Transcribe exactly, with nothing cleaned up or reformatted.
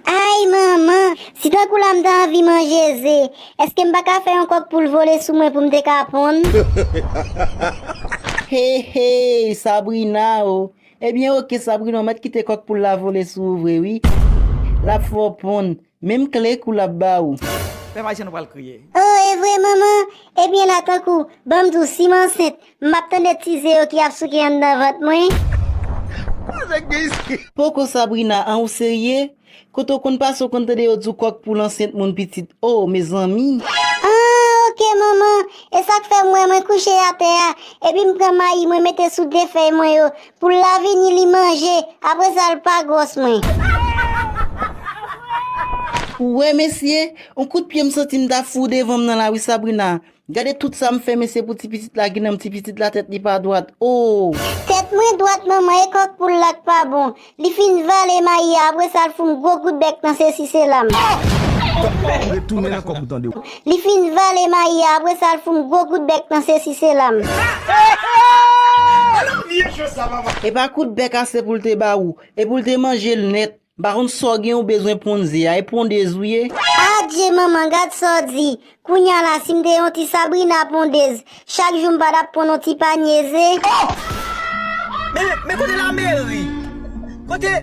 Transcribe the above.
Ay manman, si tankou la m ta anvi manje ze, èske m pa ka fè yon kòk poul vole sou mwen pou m te ka ponn? Hey, hey, Sabrina o. Ebyen, oke, Sabrina, w mèt kite kòk poul la vole sou ou vre, wi. L ap fè w ponn. Menm kle kou l ap ba ou. Pèp Ayisyen, nou pral kriye. Oh, e vre, manman? Ebyen, la tankou, ban m di w, si m ansent, m ap tande ti ze yo ki ap souke anndan vant mwen. Poko, Sabrina, an, ou serye? Kote w konn pase, w konn tande yo di w kòk poul ansent moun pitit. Oh, mezanmi. Ah, oke, manman. E sa k fè m wè mwen kouche atè a, epi m pran mayi mwen mete sou de fèy mwen yo, pou l la vini li manje, apre sa l pa gwòs mwen. Ou wè, mesye, yon kout pye m santi m ta fou devan m nan la wi, Sabrina. Gade tout sa m fè, mesye, pou ti pitit la, gen nan ti pitit la tèt li pa dwat. Oh! Tèt mwen dwat, manman, e kòk poul la k pa bon. Li fin vale mayi a, apre sa l fout m gwo kout bèk nan sesi sela m. Retounen nan kòk ou tande. Li fin vale mayi a, apre sa l fout m gwo kout bèk nan sesi sela m. E pa kout bèk ase pou l te ba ou, e pou l te manje l nèt. M pa konn sa w gen ou bezwen ponn ze a, e pondez ou ye? Adje manman, gad sa w di. Kounye a la, si m te yon ti Sabrina pondez, chak jou m pa t ap ponn yon ti panye ze. Men, men kote lameri? Kote,